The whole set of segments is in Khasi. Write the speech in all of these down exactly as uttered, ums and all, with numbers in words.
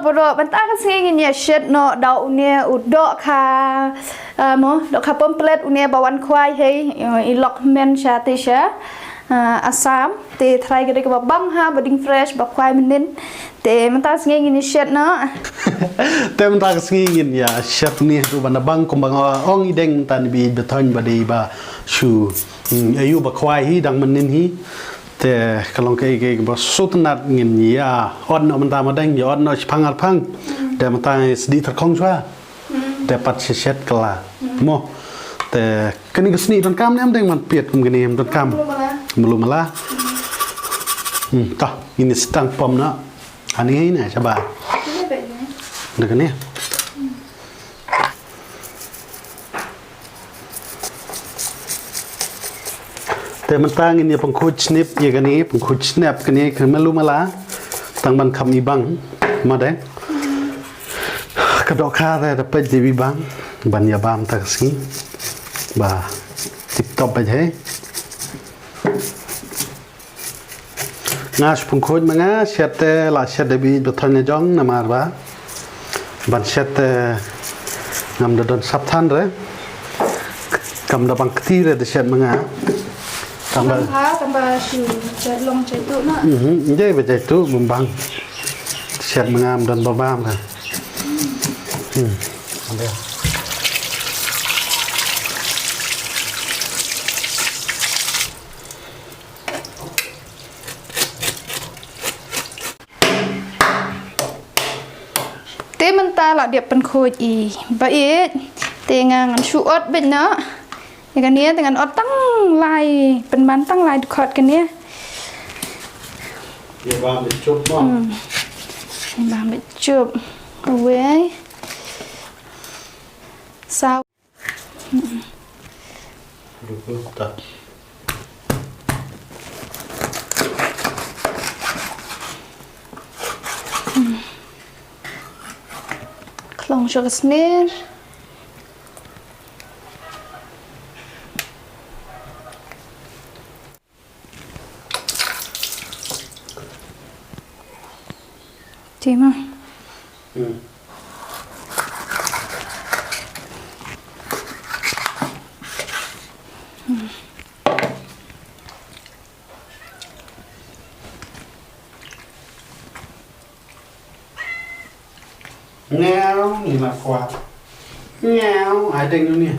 Bro, mynta ka sngi ngin ïa shet noh da une u dohkha, ah, mo, dohkha pomplet une ba wan khwai hi, eh, i lok men sha te sha, ah, Assam. Te trai ka dei kaba bang ha, ba ding fresh, ba khwai mynnin. Te mynta ka sngi ngin ïa shet noh. Te mynta ka sngi ngin ïa shet ne tu ban da bang kumba nga ong i deng tan bi ba thon ba dei ba shu, hmm, ayu ba khwai hi dang mynnin hi. Te ka long kaei kaei ba sut nat ngin ïa ot noh mynta ma deng, ïa ot noh shipang arpang. Te mynta ngi sdih tyrkhong shwa. Te pat shet shet kala. Mo. Te kane ka sni don kam ne em deng man piet kum kane em don kam. Mulu mala. Hmm, ta, ini setang pom na. Ani ini coba. Dah kane. Te mynta ngin ïa pynkhuid snep ïa kane, pynkhuid snep kane ka melu mala. Tang ban kham ibang, ma deng. Ka dohkha te da peit dei bibang ban ïa bam ta ka sngi. Ba tip top beit hei. Nga shu pynkhuid ma nga, shet te la shet da bit ba thon ne jong namar ba ban shet te ngam da don sap than re. Kam da bang kti re da shet ma nga. Tang ba. Tang ba, tang ba shu jai long jai tu na. Mhm, jai ba jai tu bang bang. Shet ma nga ngam don ba bam ka. Hmm. Te mynta la dep pynkhuid i ba ïeit. Te nga ngan shu ot beit noh. Ïa kane te ngan ot tang lai, pynban tang lai dkhot kane. Ïa bam beit chup mo. Hmm. Ïa bam beit chup. Wei. Saw. Khlong sha ka sner. Te ma. Hmm. Ngew, ni la kwah. Ngew, ai deng ni.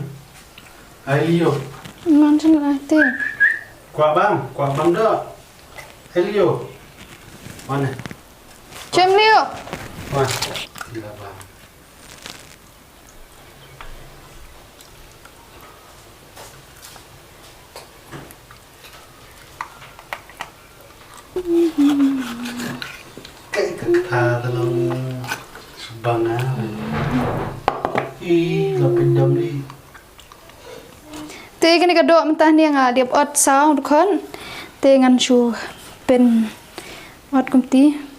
Ai liu. Ngan chen ai te. Kwah bang, kwah bang dah. Ai liu. Mana? Chem liu. Wah, gila bang. Kai kata dalam sebangan. Ih, lapin dam li. Te kane ka doh mynta ne nga dep ot saw dkhot. Te ngan shu pyn ot kumti.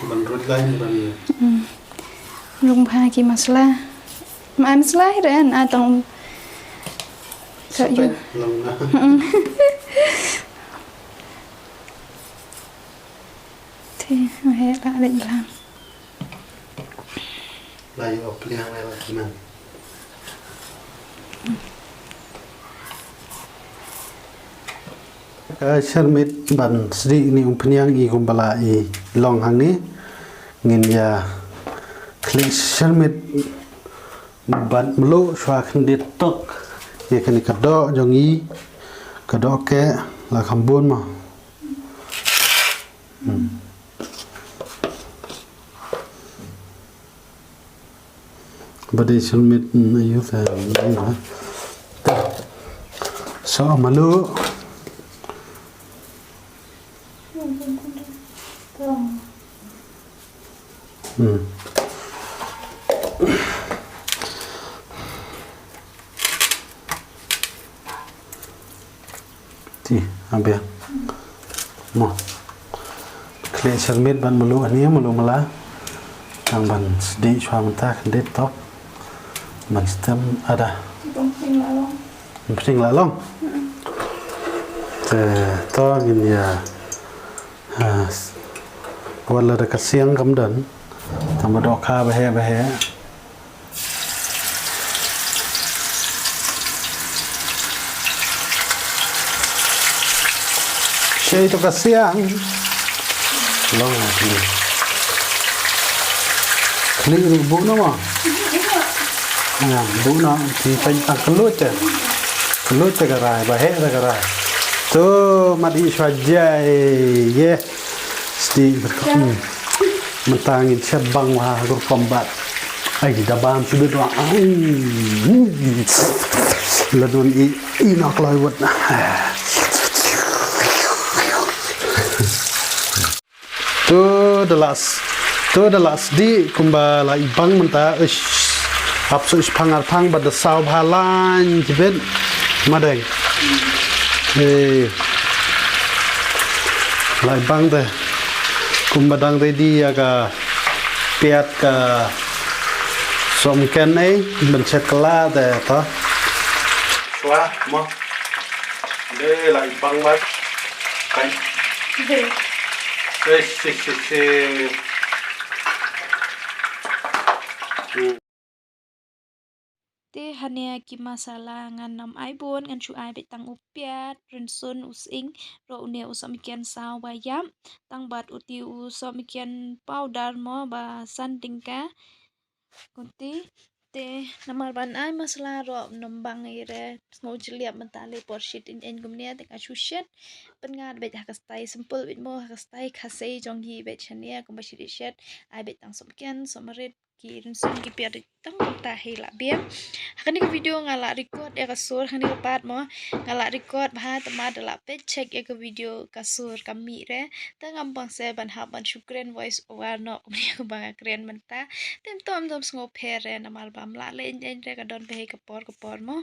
Ban rut lai ban. Hmm. Rung bha ki masala. Ma ai masala hi ren ai tong. Ka yu. Long na. Hmm. Te ma he la lek blang. La yu op liang lai la kiman. Ka syrmit ban sdih ni umphniang i kumba la i long hangne. Ngin ïa khlieh syrmit bad mluh shuwa khyndiat tok. Ïa kane ka doh jong i ka doh keh la kham bun mo. Hmm. Ba dei syrmit, mm, ayu ta, ayu, ha. So malu. Hmm. Ti, ambil. Mo. Khlieh syrmit ban mluh hangne, mluh mala. Tang ban sdih shuwa mynta khyndiat tok. Ban stem ada. Pynpring la long. Pynpring la long. Hmm. Te to ngin ïa. Ha, wat la da ka siang kam don. Ba dohkha ba heh ba heh. Shei to ka siang. Long na khlieh. Khlieh ruh buh noh mo. Buh noh, phi peit tang kylluid te. Kylluid te ka rai, ba heh te ka rai. To, mat i shwa jai. Ye. Sdi. Mynta ngin shet bang wa gur kombat. Ai, da bam shu bit wa. Ai. La don i, i nok loi wat. To da la s-, to da la sdi kumba la i bang mynta, ish. Ap su ish pang ar pang ba da saw bha lain jibit. Madeng. Eh. La i bang te. Kumba dang ready ïa ka piat ka sohmynken ei, ban shet kylla te to. Shwa mo. De la i bang wat. Kai. Shi, shi, shi, shi. Te hane ki masala ngan ym ai bun, ngan shu ai beit tang u piat, rynsun, u sying, ruh une u sohmynken saw ba ïap, tang bad uti u sohmynken powder mo ba san tyngka. Kumti, te namar ban ai masala ruh ym bang ei re, sngew jylliew mynta lei por shit ïeng ïeng kumne te nga shu shet. Pynngat beit ha ka style simple beit mo, ha ka style Khasi jong ngi beit shane kumba shet shet. Ai beit tang sohmynken, sohmarit, ki rynsun, ki piat, tang kumta hi la biang. Ha kane ka video nga la record ïa ka sur, ha kane ka part mo nga la record bha, te ma da la peit check ïa ka video ka sur kam mih re. Te ngam pang se ban hap ban shu kren voice over noh kumne kumba nga kren mynta. Te ym tom tom sngew pher re namar ba ym lah leh ïeng ïeng re, ka don bha hi ka por ka por mo.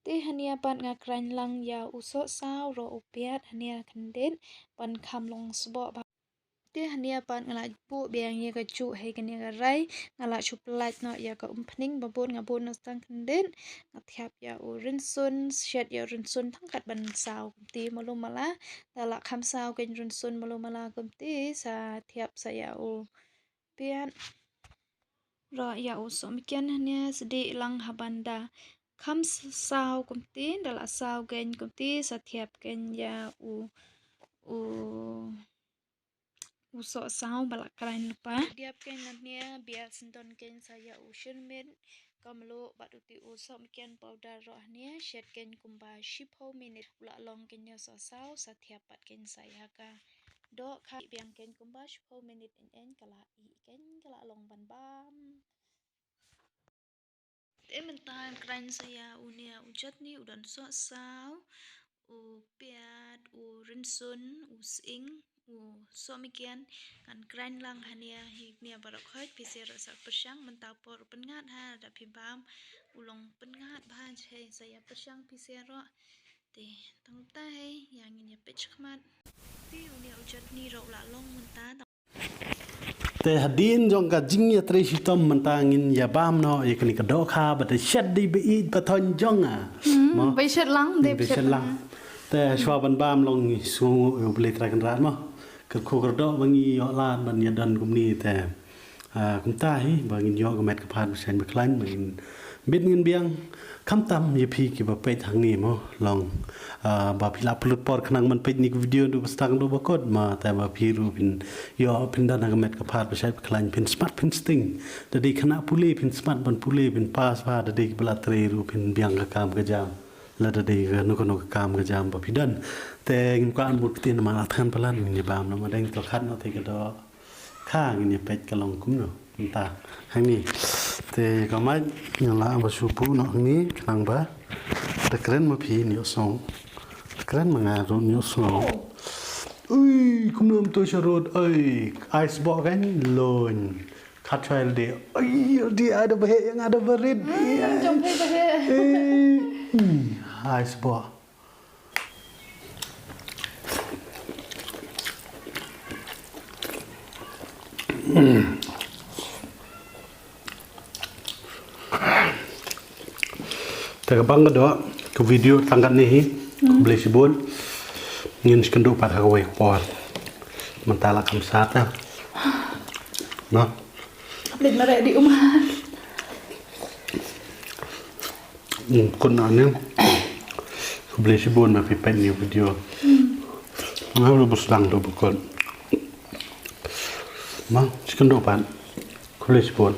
Te hane pat nga kren lang ïa u sohsaw ruh u piat hane khyndiat ban kham long sboh bha. Te hane pat nga la buh biang ïa ka juh ha kane ka rai, nga la shu pynlait noh ïa ka umphniang ba bun, nga buh noh tang khyndiat, nga thiap ïa u rynsun, shet ïa u rynsun tang kat ban saw kumti malu mala, da la kham saw kein rynsun malu mala kumti, sa thiap sa ïa u piat. Ruh ïa u sohmynken hane sdih lang, haba da kham s-, saw kumti, da la saw kein kumti, sa thiap kein ïa u, u, u sohsaw ba la kren lypa. Thiap kein hane, biang syndon kein sa ïa u shyrmit, ka mluh bad uti u sohmynken powder ruh hane, shet kein kumba shiphew minit, u la long kein ïa u sohsaw, sa thiap pat kein sa ïa ka dohkha, biang kein kumba shiphew minit ïeng ïeng, ka la ih kein, ka la long ban bam. Te mynta ngan kren sa ïa une u chutney, u don sohsaw, u piat, u rynsun, u sying, u sohmynken. Ngan kren lang hane hi ne baroh khoit, phi sa ruh sa pyrshang, mynta por pynngat ha, da phi bam u long pynngat bha, jai sa ïa pyrshang phi sa ruh. Te tang ta hi ïa ngin ïa peit shakhmat. Te une u chutney ruh u la long mynta. Te hadien jong ka jingïatrei shitom mynta ngin ïa bam noh ïa kane ka dohkha ba te shet dei ba ïeit ba thon jong nga. Hmm, mo? Ba shet lang, dei ba shet lang. Te shuwa ban bam long ngi sngewnguh ïa U Blei Trai Kynrad mo. Kyrkhu kyrdoh ba ngi ïoh lad ban ïa don kumne te. Ah, kumta hi ba ngin ïoh ka met ka phad ba shait ba khlaiñ ba ngin bit ngin biang. Khamtam ïa phi kiba peit hangne mo long, ah, ba phi la pynlut por khnang ban peit ïa kane ka video naduh ba start haduh ba kut, ma te ba phi ruh phin ïoh phin don ha ka met ka phad ba shait ba khlaiñ, phin smat phin sting. Da dei khynnah pule phin smat ban pule phin pass bha, da dei kiba la trei ruh phin biang ka kam ka jam. Lada dei kano kano ka kam ka jam ba phi don. Te ngim kwah ban bud ktien namar la thngan palat, ngin ïa bam noh, ma dang to khat noh te ka doh. Kha ngin ïa peit ka long kumno mynta hangne. Te ka mait nga lah ba shu buh noh hangne khnang ba da kren ma phi ïohsngew. Da kren ma nga ruh ïohsngew. Ui, kumno mynta sharud, ui, ai sboh kan lon. Khat shwa lade. Ai, lade ai da ba heh, ïa nga da ba rit. Mm, jong phi ba heh. Eh, mm, ai sboh. Te ka bang ka doh ka video tang katne hi. Khublei shibun. Ngin sa ïakynduh pat ha kawei ka por. Mynta la kham sat ta. Na. Khublei na re di uma. Hmm, kun na ne. Khublei shibun ba phi peit ïa uni u video. Nga la bus dang do bukon. Ma, chicken do pan. Khublei shibun.